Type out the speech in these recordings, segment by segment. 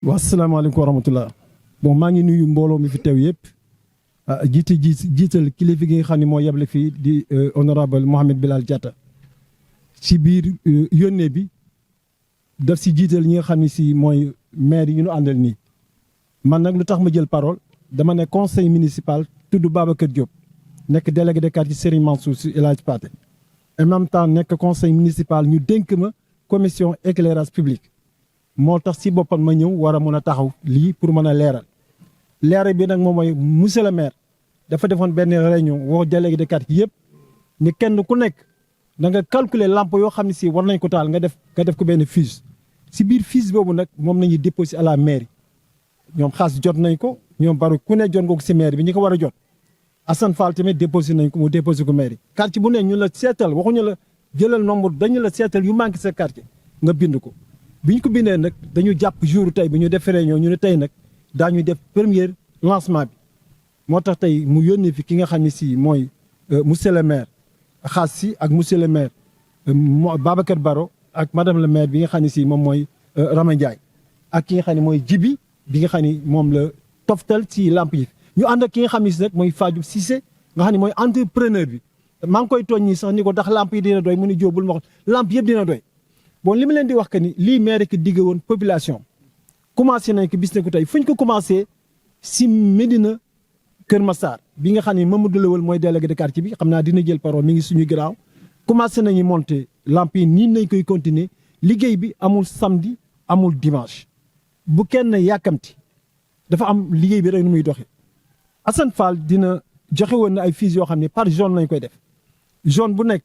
waa asalaamaaleykum wa rahmatulah. Bon maa ngi nuyu mbooloo mi fi teew yëpp jiital kilifa gi nga xam ne moo yeble fii di honorable Mohamed Bilal Diatta ci biir yónnee bi daf si jiital ñi nga xam ne si mooy maire yi ñu àndal nii. man nag lu tax ma jël parole dama ne conseil municipal tudd Babacar Diop nekk délégué de quartier Serigne Mansour Sy El Hadj Pathé en même temps nekk conseil municipal ñu dénk ma commission éclairage public. moo tax si boppam ma ñëw war a mën a taxaw lii pour mën a leeral bi nag moom mooy monsieur le maire dafa defoon benn réunion woo délégué de quartier yëpp ni kenn ku nekk da nga calculer lampe yoo xam ne si war nañ ko taal nga def ko benn fiche si biir fiche boobu nag moom nañuy déposé à la mairie ñoom xaas jot nañ ko ñoom baru ku ne jot nga ko si maire bi ñi ko war a jot Assane Fall tamit déposé nañ ko mu déposé ko mairie quartier bu ne ñu la seetal waxuñu la jëlal nombre dañu la seetal yu manqué sa quartier nga bind ko bi ñu ko bindee nag dañu jàpp jour tey bi ñu def réunion ñu ne tey nag daañu def premier lancement bi moo tax tey mu yónnee fi ki nga xam ne si mooy monsieur le maire xaas si ak monsieur le maire Babacar Baro ak madame le maire bi nga xam ne si moom mooy Rama Ndiaye ak ki nga xam ne mooy Jibi bi nga xam ne moom la toftal ci lamp yi ñu ànd ak ki nga xam ne si nag mooy Fadiou Cissé nga xam ne mooy entrepreneur bi maa ngi koy tooñ ñi sax ni ko ndax lamp yi dina doy mu ni jóobul ma wax lamp yëpp dina doy bon li ma leen di wax que ni lii maire ki digge woon population commencé nañ ko bis ne ko tey fu ñu ko commencé si Médina Kër Massar bi nga xam ne Mamadou Lawal mooy délégué de quartier bi xam naa dina jël parole mi ngi suñu ginnaaw commencé nañu monter lamp yi nii nañ koy continuer liggéey bi amul samedi amul dimanche bu kenn yàkkamti dafa am liggéey bi rek nu muy doxee Assane Fall dina joxe woon na ay fiches yoo xam ne par zone lañ koy def zone bu nekk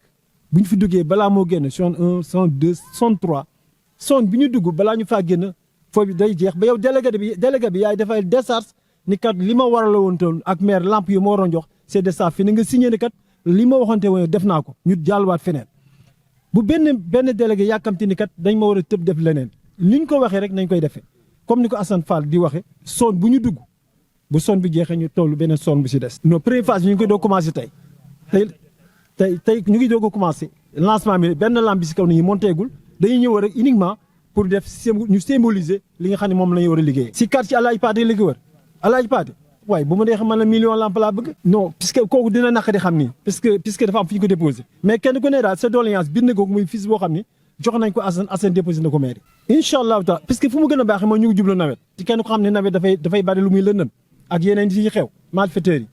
bu ñu fi duggee balaa moo génn zone 1 zone 2 zone 3 zone bi ñu dugg balaa ñu faa génn foofu day jeex ba yow délégué bi yaay dafay décharge ni kat li ma warala woon toon ak maire lamp yi ma waroon jox c'est de ça fi ne nga signé ni kat li ma waxante woon def naa ko ñu jàlluwaat feneen bu benn délégué yàkkamti ni kat dañ ma war a tëb def leneen li ñu ko waxee rek nañ koy defee comme ni ko Assane Fall di waxee zone bu ñu dugg bu zone bi jeexee ñu toll beneen zone bu si des. non première phase bi ñu ngi koy doo commencé tey ñu ngi doog a commencé lancement bi benn lampe bi si kaw ni ñu monteegul dañuy ñëw rek uniquement pour def ñu symboliser li nga xam ne moom la ñu war a liggéey. si quartier El Hadj Pathé li ko wër El Hadj Pathé waaye bu ma dee xam man la million lampe laa bëgg. non puisque kooku dina naqari xam nii puisque dafa am fu ñu ko déposé. mais kenn ku ne daal sa doléance bind ko muy fils boo xam ni jox nañ ko Assane déposé na ko mairie. incha allahu taala puisque fu mu gën a baaxee mooy ñu ngi jublu nawet. ci kenn ko xam ne nawet dafay bari lu muy lëndëm ak yeneen yi xew malfaiteurs yi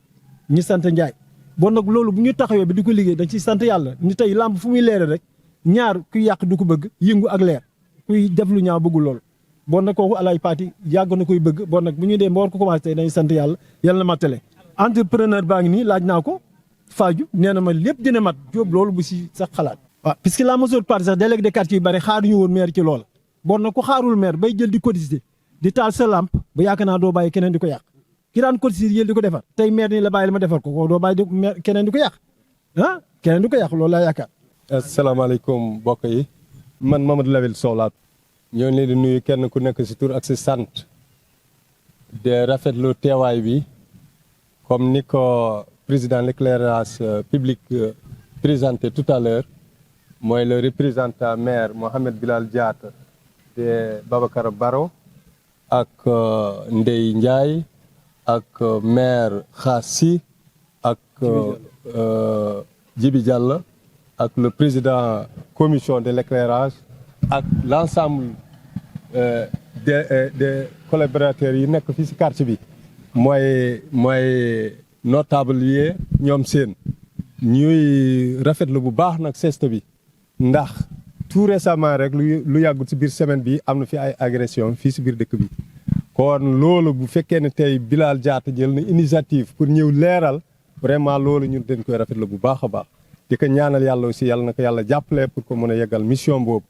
ñi sant Ndiaye. bon nag loolu bu ñu taxawee bi di ko liggéey dañ ciy sant yàlla ni tey lampe fu muy leere rek ñaar kuy yàq du ko bëgg yëngu ak leer kuy def lu ñaaw bëggul loolu bon nag kooku El Hadj Pathé yàgg na koy bëgg bon nag bu ñu dee ba war ko commencé tey dañuy sant yàlla na matale entrepreneur baa ngi nii laaj naa ko Fadiou nee na ma lépp dina mat jóob loolu bu si sax xalaat waaw puisque la majeure partie sax délégué de quartier yu bari xaaruñu woon maire ci loola bon nag ku xaarul maire bay jël di cotiser di taal sa lampe ba yaakaar naa doo bàyyi keneen di ko yàq ki daan cotiser yéen di ko defar tey maire ni la bàyyi la ma defar ko doo bàyyi di keneen di ko yàq keneen di ko yàq loolu laa yaakaar. asalaamaaleykum mbokk yi man Mamadou Lawel Sow laa ñoo ngi leen di nuyu kenn ku nekk si tur ak si sant de rafetlu teewaay bi comme ni ko président l'éclairage public présenté tout à l'heure mooy le représentant maire Mohamed Bilal Diatta de Babacar Baro ak Ndeye Ndiaye ak maire Khassi ak Djibi Diallo ak le président commission de l'éclairage ak l'ensemble des collaborateurs yi nekk fii ci quartier bi mooy notable yi ñoom seen ñuy rafetlu bu baax nag geste bi ndax tout récemment rek lu yàggut ci biir semaine bi am na fi ay agression fii ci biir dëkk bi kon loolu bu fekkee ne tey Bilal Diatta jël na initiative pour ñëw leeral vraiment loolu ñun dañ koy rafetlu bu baax a baax di ko ñaanal yàlla aussi yàlla na ko yàlla jàppale pour ko mën a yeggal mission boobu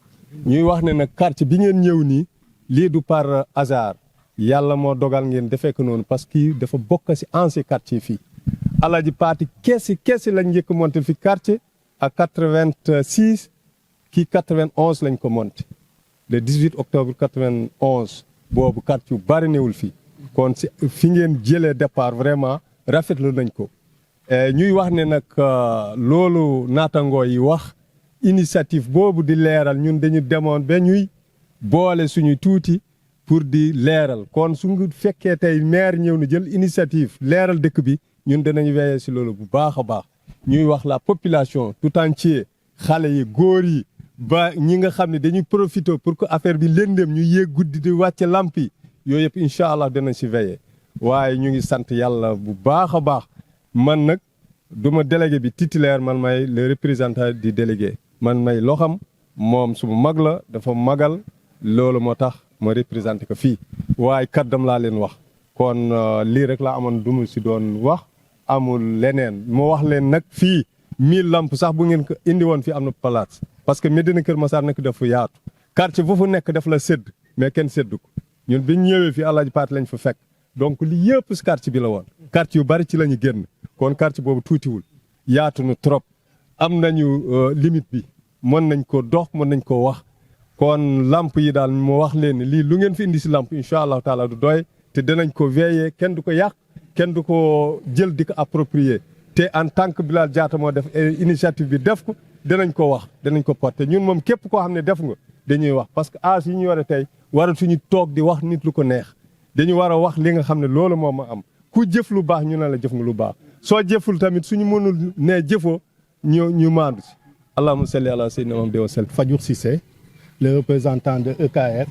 ñuy wax ne nag quartier bi ngeen ñëw nii lii du par hasard yàlla moo dogal ngeen defee ko noonu parce que dafa bokk ci ancien quartier fii El Hadj Pathé keesi lañ njëkk monté fi quartier ak 86 kii 91 lañ ko monté le 18 octobre 91 boobu quartier yu bari newul fii kon ci fi ngeen jëlee départ vraiment rafetlu nañ ko ñuy wax ne nag loolu naatangoo yi wax initiative boobu di leeral ñun dañu demoon ba ñuy boole suñu tuuti pour di leeral kon su nga fekkee tey maire ñëw na jël initiative leeral dëkk bi ñun danañ veiller si loolu bu baax a baax ñuy wax la population tout entier xale yi góor yi ba ñi nga xam ne dañuy profiter pour que affaire bi lëndëm ñu yéeg guddi di wàcce lamp yi yooyu yëpp incha allah danañ si veiller waaye ñu ngi sant yàlla bu baax a baax man nag duma délégué bi titulaire man may le représentant du délégué man may loxam moom suma mag la dafa magal loolu moo tax ma représenté ko fii waaye kaddam laa leen wax kon lii rek laa amoon du mu si doon wax amul leneen moo wax leen nag fii 1000 lamp sax bu ngeen ko indi woon fii am na place parce que Médina Kër Massar nag dafa yaatu quartier foofu nekk daf la sédd mais kenn séddu ko ñun bi ñu ñëwee fii Alaaji Paate lañ fa fekk donc li yëpp si quartier bi la woon quartier yu bari ci la ñu génn kon quartier boobu tuutiwul yaatu na trop am nañu limite bi mën nañ ko dox mën nañ ko wax kon lamp yi daal moo wax leen ni lii lu ngeen fi indi si lamp incha allahu taala du doy te danañ ko veiller kenn du ko yàq kenn du ko jël di ko approprier te en tant que Bilal Diatta moo def initiative bi def ko danañ ko wax danañ ko porter ñun moom képp koo xam ne def nga dañuy wax parce que âge yi ñu war a tey waratuñu toog di wax nit lu ko neex dañu war a wax li nga xam ne loolu moo ma am ku jëf lu baax ñu ne la jëf nga lu baax soo jëful tamit suñu mënul ne jëfoo ñu maandu si allahumma salli ala sayyidina Muhammad wa sallam. Fadiour Cissé le représentant de EKR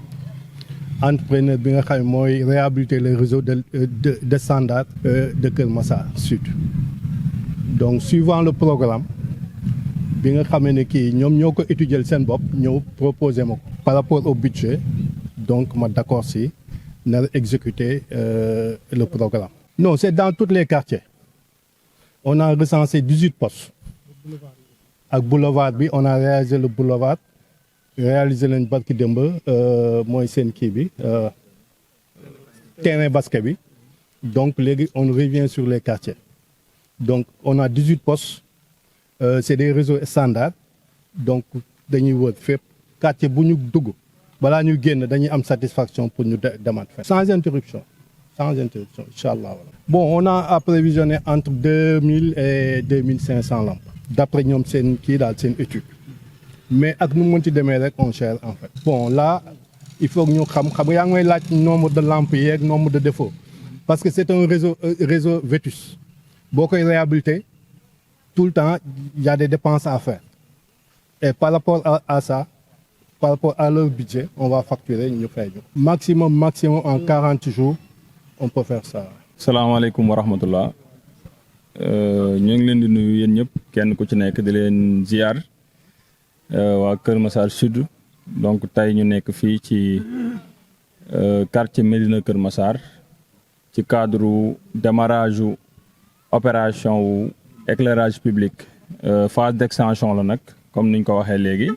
entrepreneur bi nga xam ne mooy réhabiliter le réseau de standard de Kër Massar Sud. Donc suivant le programme bi nga xamee ne kii ñoom ñoo ko étudier seen bopp ñëw proposer ma ko par rapport au budget donc ma d'accord si na exécuter le programme. Non, c'est dans tous les quartiers. On a recensé 18 postes. Ak boulevard bi on a réalisé le boulevard réalisé leen barki démb mooy seen kii bi terrain basket bi donc léegi on revient sur les quartiers. Donc on a 18 postes c'est des réseaux standards donc dañuy wër fépp quartier bu ñu dugg balaa ñu génn dañuy am satisfaction pour ñu demaat fa sans interruption incha allah. Bon on a approvisionné entre 2000 et 2500 lampes d'après ñoom seen kii daal seen étude mais ak nu mu mën ci demee rek on cherche en fait. Bon là il faut que ñu xam yaa ngi may laaj nombre de lampes yeeg nombre de défauts parce que c'est un réseau vétus. Boo koy réhabiliter tout le temps il y a des dépenses à faire et par rapport à ça par rapport à leur budget on va facturer ñu fay ñu maximum en 40 jours on peut faire ça. salaamaaleykum wa rahmatullah ñu ngi leen di nuyu yéen ñëpp kenn ku ci nekk di leen ziar waa Kër Massar Sud donc tey ñu nekk fii ci quartier Médina Kër Massar ci cadre démarrage opération wu éclairage public phase d'extension la nag comme niñ ko waxee léegi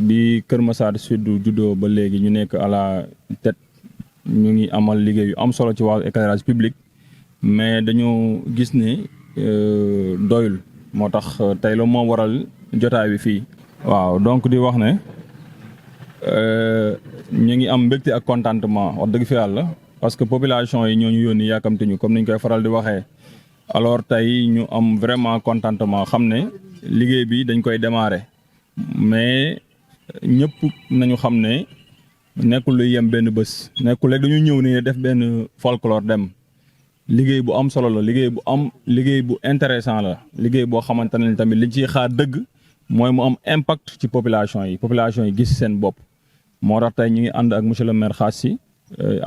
bi Kër Massar Sud juddoo ba léegi ñu nekk à la tête ñu ngi amal liggéey yu am solo ci wàllu éclairage public mais dañoo gis ne doyul moo tax tey la moo waral jotaay bi fii. waaw donc di wax ne ñu ngi am mbégte ak contentement wax dëgg fi yàlla. parce que population yi ñoo ñu yónni yàkkamte ñu comme niñ koy faral di waxee alors tey ñu am vraiment contentement xam ne liggéey bi dañ koy démarrer mais ñëpp nañu xam ne nekkul luy yem benn bés nekkul rek dañu ñëw ne def benn folklore dem liggéey bu am solo la liggéey bu intéressant la liggéey boo xamante ne tamit liñ ciy xaar dëgg mooy mu am impact ci population yi gis seen bopp moo tax tey ñu ngi ànd ak monsieur le maire Khassi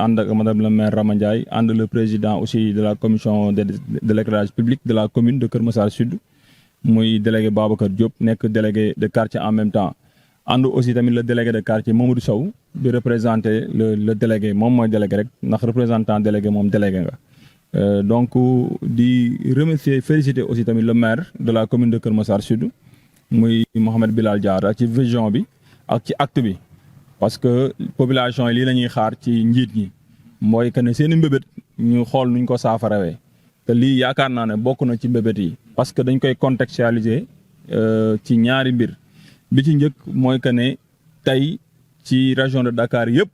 ànd ak madame le maire Rama Ndiaye ànd le président aussi de la commission de l'éclairage public de la commune de Kër Massar Sud muy délégué Babacar Diop nekk délégué de quartier en même temps ànd aussi tamit le délégué de quartier Mamadou Sow di représenter le délégué moom mooy délégué rek ndax représentant délégué moom délégué nga donc di remercier féliciter aussi tamit le maire de la commune de Kër Massar Sud muy Mouhamed Bilal Diatta ci vision bi ak ci acte bi parce que population yi lii la ñuy xaar ci njiit ñi mooy que ne seen i mbébét ñu xool nuñ ko saafarawee te lii yaakaar naa ne bokk na ci mbébét yi parce que dañ koy contextualiser ci ñaari mbir bi ci njëkk mooy que ne tey ci région de Dakar yëpp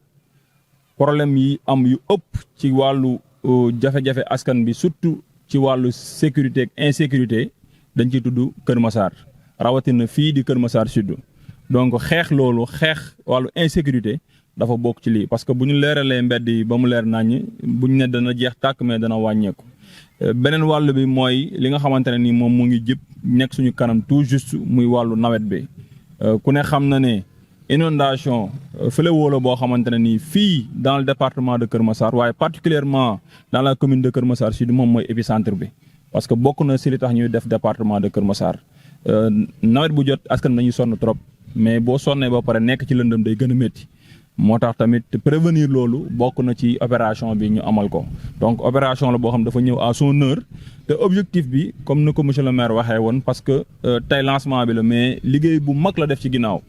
problème yi am yu ëpp ci wàllu jafe-jafe askan bi surtout ci wàllu sécurité ak insécurité dañ ciy tudd Kër Massar rawatina fii di Kër Massar Sud donc xeex loolu xeex wàllu insécurité dafa bokk ci lii parce que bu ñu leeralee mbedd yi ba mu leer naññ bu ñu ne dana jeex tàkk mais dana wàññeeku. beneen wàll bi mooy li nga xamante ne ni moom mu ngi jëpp nekk suñu kanam tout juste muy wàllu nawet bi ku ne xam na ne inondation fléau la boo xamante ne nii fii dans le département de Kër Massar waaye particulièrement dans la commune de Kër Massar Sud moom mooy épicentre bi parce que bokk na si li tax ñuy def département de Kër Massar nawet bu jot askan nañuy sonn trop mais boo sonnee ba pare nekk ci lëndëm day gën a métti moo tax tamit prévenir loolu bokk na ci opération bi ñu amal ko donc opération la boo xam dafa ñëw à son heure te objectif bi comme ni ko monsieur le maire waxee woon parce que tey lancement bi la mais liggéey bu mag la def ci ginnaaw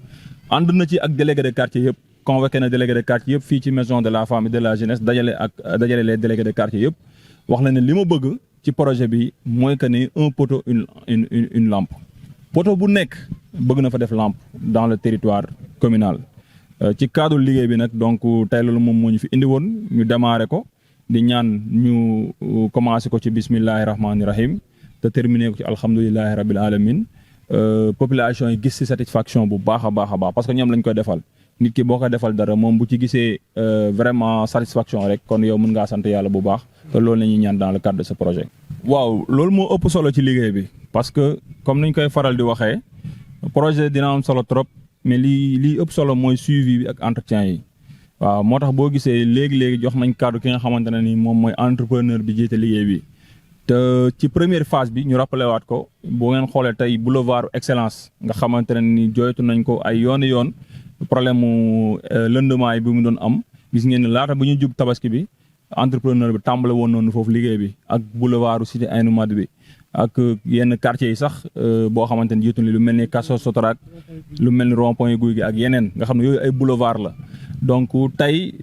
ànd na ci ak délégué de quartier yëpp convoqué na délégué de quartier yëpp fii ci maison de la femme et de la jeunesse dajale les délégués de quartier yëpp wax na ne li ma bëgg ci projet bi mooy que ni un poteau une lampe poteau bu nekk bëgg na fa def lampe dans le territoire communal ci cadre liggéey bi nag donc tey loolu moom moo ñu fi indi woon ñu démarré ko di ñaan ñu commencé ko ci bismillahi rahmaani rahim te terminé ko ci alhamdulilahi rabil alamin population yi gis ci satisfaction bu baax a baax parce que ñoom lañ koy defal nit ki boo ko defal dara moom bu ci gisee vraiment satisfaction rek kon yow mën ngaa sant yàlla bu baax te loolu la ñuy ñaan dans le cadre de ce projet. waaw loolu moo ëpp solo ci liggéey bi parce que comme niñ koy faral di waxee projet dina am solo trop mais lii ëpp solo mooy suivi bi ak entretien yi waaw moo tax boo gisee léegi jox nañ cadre ki nga xamante ne ni moom mooy entrepreneur bi jiite liggéey bi. te ci première phase bi ñu rappelé waat ko boo ngeen xoolee tey boulevard excellence nga xamante ne ni jooytu nañ ko ay yoon problème mu lëndëmaa yi bi mu doon am gis ngeen ne laata bu ñu jub tabaski bi entrepreneur bi tàmbale woon noonu foofu liggéey bi ak boulevardu cité Aïnou Mady bi ak yenn quartier yi sax boo xamante ne jiitu lu mel ni Kasso Sotrac lu mel ni rond-point yi Guy gi ak yeneen nga xam ne yooyu ay boulevard la donc tey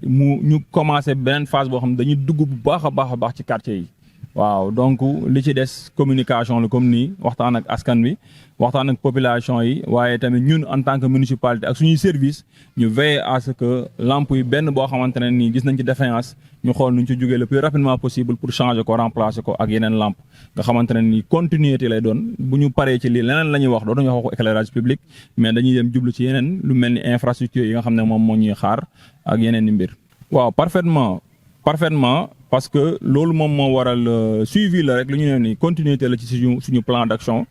ñu commencé beneen phase boo xam ne dañuy dugg bu baax a baax ci quartier yi. waaw donc li ci des communication la comme nii waxtaan ak askan wi waxtaan ak population yi waaye tamit ñun en tant que municipalité ak suñuy service ñu veiller à ce que lampe yi benn boo xamante ne nii gis nañ ci défaillance ñu xool nuñ ci jógee le plus rapidement possible pour changer ko remplacer ko ak yeneen lampe nga xamante ne nii continuité lay doon bu ñu paree ci lii leneen la ñuy wax dootuñu wax waxu éclairage public mais dañuy dem jublu ci yeneen lu mel ni infrastructure yi nga xam ne moom moo ñuy xaar ak yeneen i mbir. waaw parfaitement parce que loolu moom moo waral suivi la rek lu ñu ne nii continuité la ci suñu plan d'action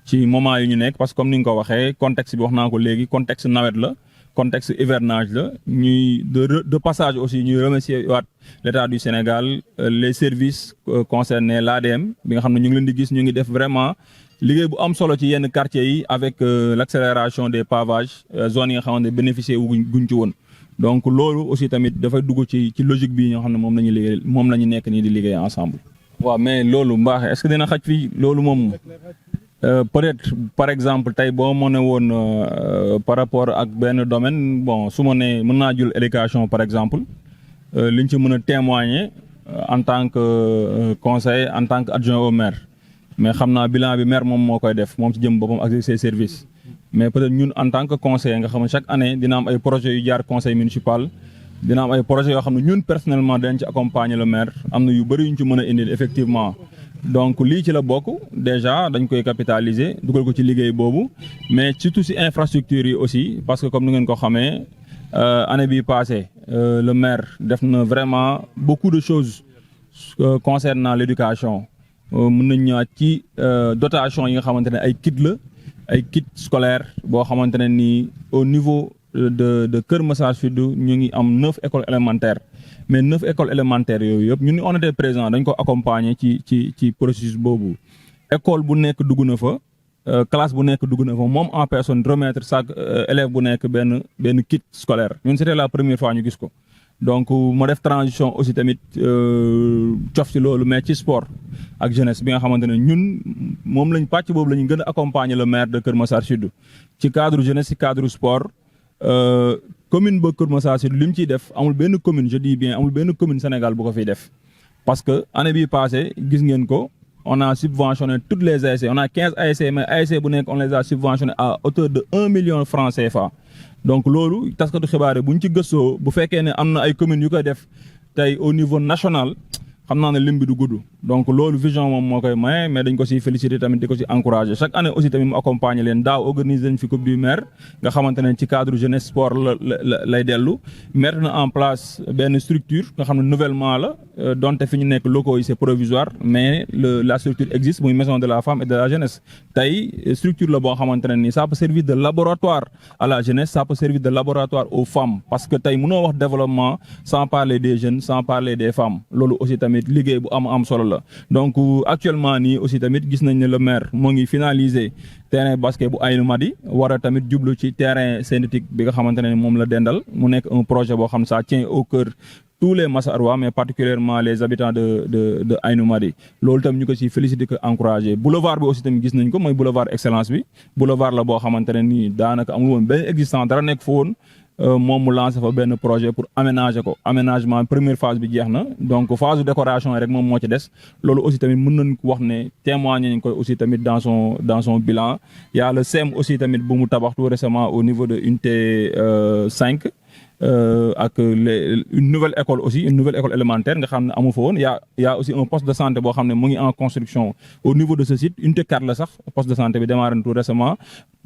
ci moment yu ñu nekk parce que comme ni nga ko waxee contexte bi wax naa ko léegi contexte nawet la contexte hivernage la ñuy de passage aussi ñuy remercier waat l'État du Sénégal les services concernés l'ADM bi nga xam ne ñu ngi leen di gis ñu ngi def vraiment liggéey bu am solo ci yenn quartiers yi avec l'accélération des pavages zones yi nga xamante ne bénéficier guñ ci woon. donc loolu aussi tamit dafay dugg ci logique bi ñoo xam ne moom la ñuy liggéey moom la ñu nekk nii di liggéey ensemble. waaw mais loolu mbaax est-ce que dina xaj fii loolu moom peut-être par exemple tey boo ma ne woon par rapport ak benn domaine bon su ma nee mën naa jël éducation par exemple liñ ci mën a témoigner en tant que conseiller en tant que adjoint au maire mais xam naa bilan bi maire moom moo koy def moom ci jëm boppam ak ses services. mais peut-être ñun en tant que conseiller nga xam ne chaque année dina am ay projets yu jaar conseil municipal dina am ay projets yoo xam ne ñun personnellement dañ ci accompagner le maire am na yu bëri yu ñu ci mën a indil effectivement donc lii ci la bokk déjà dañ koy capitaliser dugal ko ci liggéey boobu mais surtout ci infrastructure yi aussi parce que comme ni ngeen ko xamee année bii passée le maire def na vraiment beaucoup de choses concernant l'éducation mën nañ ñëwaat ci dotation yi nga xamante ne ay kit la ay kit scolaire boo xamante ne nii au niveau de Kër Massar Sud ñu ngi am 9 écoles élémentaires mais 9 écoles élémentaires yooyu yëpp ñun on était présent dañ ko accompagner ci processus boobu école bu nekk dugg na fa classe bu nekk dugg na fa moom en personne remettre chaque élève bu nekk benn kit scolaire ñun c'était la première fois ñu gis ko donc ma def transition aussi tamit cof ci loolu mais ci sport ak jeunesse bi nga xamante ne ñun moom lañ pàcc boobu la ñu gën a accompagner le maire de Kër Massar Sud ci cadre jeunesse ci cadre sport commune ba Kër Massar Sud li mu ciy def amul benn commune je dis bien amul benn commune Sénégal bu ko fiy def parce que année bii passée gis ngeen ko on a subventionné toutes les ASC on a 15 ASC mais ASC bu nekk on les a subventionné à hauteur de 1 million francs CFA donc loolu taskatu xibaar yi bu ñu ci gëstoo bu fekkee ne am na ay communes yu koy def tey au niveau national xam naa ne lim bi du gudd donc loolu vision moom moo koy maye mais dañ ko si féliciter tamit di ko si encourager chaque année aussi tamit mu accompagner leen daaw organiser nañ fi coupe du maire nga xamante ne ci cadre jeunesse sport lay dellu mettre na en place benn structure nga xam ne nouvellement la donte fi ñu nekk locaux yi c'est provisoire mais la structure existe muy maison de la femme et de la jeunesse tey structure la boo xamante ne nii ça peut servir de laboratoire à la jeunesse ça peut servir de laboratoire aux femmes parce que tey mënoo wax développement sans parler des jeunes sans parler des femmes loolu aussi tamit liggéey bu am solo la donc actuellement nii aussi tamit gis nañ ne le maire moo ngi finaliser terrain basket bu Aynou Mady war a tamit jublu ci terrain synthétique bi nga xamante ne moom la dendal mu nekk un projet boo xam ça tient au cœur tous les Massarois mais particulièrement les habitants de Aynou Mady loolu tam ñu ko ci féliciter que encourager boulevard bi aussi tamit gis nañ ko mooy boulevard excellence bi boulevard la boo xamante ne nii daanaka amul woon benn existant dara nekk fa woon moom mu lancé fa benn projet pour aménager ko aménagement première phase bi jeex na donc phase de décoration rek moom moo ci des loolu aussi tamit mën nañ ko wax ne témoigner nañ ko aussi tamit dans son bilan il y a le CEM aussi tamit bu mu tabax tout récemment au niveau de unité 5 ak une nouvelle école aussi une nouvelle école élémentaire nga xam ne amu fa woon y a aussi un poste de santé boo xam ne mu ngi en construction au niveau de ce site unité 4 la sax poste de santé bi démarré na tout récemment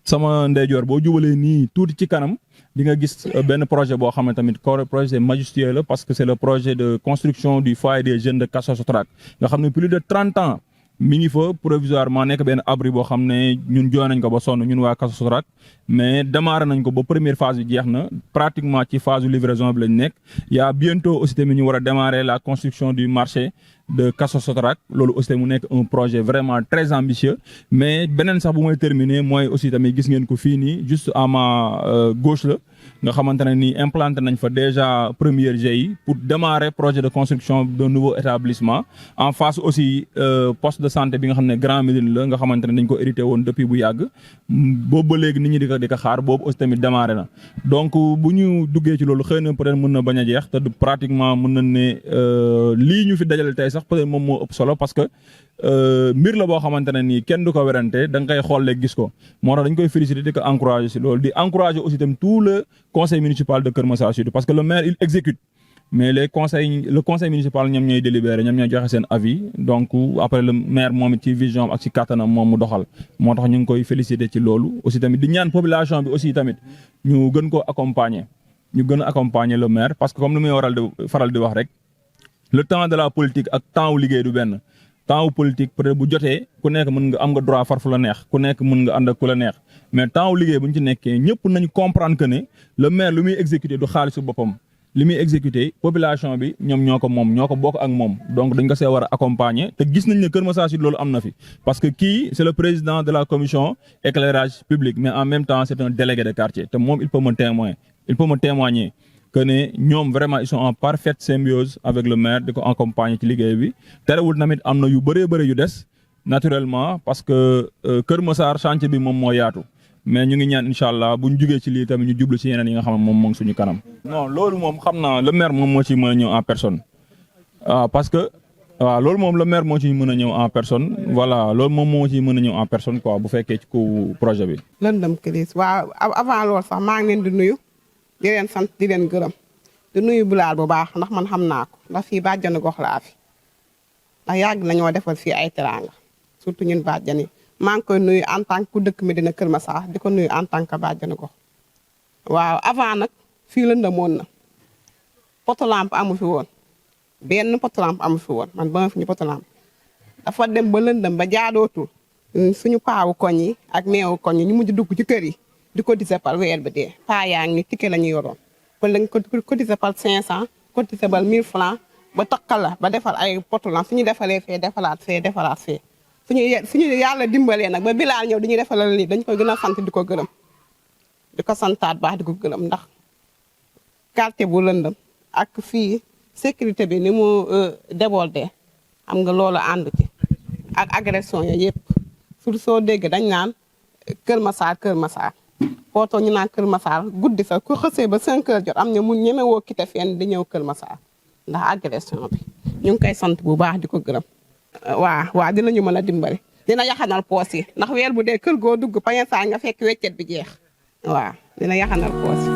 sama ndeyjoor boo jubalee nii tuuti ci kanam di nga gis benn projet boo xam ne tamit projet majestueux la parce que c'est le projet de construction du foyer des jeunes de Cassa Sotrac nga xam ne plus de 30 ans mi ngi fa provisoirement nekk benn abri boo xam ne ñun jooy nañ ko ba sonn ñun waa Cassa Sotrac mais démarré nañ ko ba première phase bi jeex na pratiquement ci phase livraison bi lañ nekk y a bientôt aussi tamit ñu war a démarrer la construction du marché de Cassa Sotrac loolu aussi tamit mu nekk un projet vraiment très ambitieux mais beneen sax bu may terminer mooy aussi tamit gis ngeen ko fii nii juste à ma gauche la nga xamante ne nii implanté nañ fa déjà première GIE pour démarrer projet de construction d'un nouveau établissement en face aussi poste de santé bi nga xam ne Grand Médine la nga xamante ne dañ ko hérité woon depuis bu yàgg boobu ba léegi nit ñi di ko xaar boobu aussi tamit démarré na donc bu ñu duggee ci loolu xëy na peut-être mën na bañ a jeex te pratiquement mën nañ ne lii ñu fi dajale tey sax peut-être moom moo ëpp solo parce que mbir la boo xamante ne nii kenn du ko werante da nga koy xool léegi gis ko moo tax dañ koy féliciter di ko encourager si loolu di encourager aussi tamit tout le conseil municipal de Keur Massar Sud parce que le maire il exécute mais le conseil municipal ñoom ñooy délibérer ñoom ñooy joxe seen avis donc après le maire moom it ci vision ak ci kattanam moom mu doxal moo tax ñu ngi koy féliciter ci loolu aussi tamit di ñaan population bi aussi tamit ñu gën koo accompagner ñu gën a accompagner le maire parce que comme ni muy faral di wax rek le temps de la politique ak temps wu liggéey du benn temps wu politique peut-être bu jotee ku nekk mën nga am nga droit far fu la neex ku nekk mën nga ànd ak ku la neex mais temps wu liggéey bu ñu ci nekkee ñëpp nañu comprendre que ne le maire lu muy exécuter du xaalisu boppam li muy exécuter population bi ñoom ñoo ko moom ñoo ko bokk ak moom donc dañ ko see war a accompagner te gis nañ ne Keur Massar Sud loolu am na fi parce que kii c'est le président de la commission éclairage public mais en même temps c'est un délégué de quartier te moom il peut me témoigner que ne ñoom vraiment ils sont en parfaite symbiose avec le maire di ko accompagner ci liggéey bi terewul tamit am na yu bëree bëri yu des naturellement parce que Keur Massar chantier bi moom moo yaatu mais ñu ngi ñaan incha allah bu ñu jugee ci lii tamit ñu jublu ci yeneen yi nga xam ne moom moo ngi suñu kanam. non loolu moom xam naa le maire moom moo ciy mën a ñëw en personne waaw parce que waaw loolu moom le maire moo ciy mën a ñëw en personne voilà loolu moom moo ciy mën a ñëw en personne quoi bu fekkee ci ku projet bi. lëndëm Cris waaw avant loolu sax maa ngi leen di nuyu. di leen sant di leen gërëm di nuyu Bilal bu baax ndax man xam naa ko ndax fii bàjjanu gox laa fi ndax yàgg nañoo defal fii ay teraanga surtout ñun bàjjan yi maa ngi koy nuyu en tant que ku dëkk Médina Keur Massar di ko nuyu en tant que bàjjanu gox waaw avant nag fii lëndëmoon na poto lampe amu fi woon benn poto lampe amu fi woon man ba ma fi ñu poto lampe dafa dem ba lëndëm ba jaadootul suñu paawu koñ yi ak meewu koñ yi ñu mujj dugg ci kër yi di cotiser par weer bi dee paa yaa ngi ticket la ñu yoroon kon lañ ko cotiser par 500 cotiser par 1000 francs ba takkal la ba defal ay potu lampe suñu defalee fee defalaat fee suñu yàlla dimbalee nag ba Bilal ñëw dañuy defalal lii dañ koy gën a sant di ko gërëm di ko santaat baax di ko gërëm ndax quartier bu lëndëm ak fii sécurité bi ni mu débordé xam nga loolu ànd ci ak agression yooyu yëpp surtout soo dégg dañ naan Keur Massar footoo ñu naan Keur Massar guddi sax ku xësee ba 5 heures jot am na mu ñemewoo quitté fenn di ñëw Keur Massar ndax agression bi ñu ngi koy sant bu baax di ko gërëm waa dinañu mën a dimbali dina yaxanal poos yi ndax weer bu dee kër goo dugg pañe saa nga fekk weccet bi jeex waaw dina yaxanal poos yi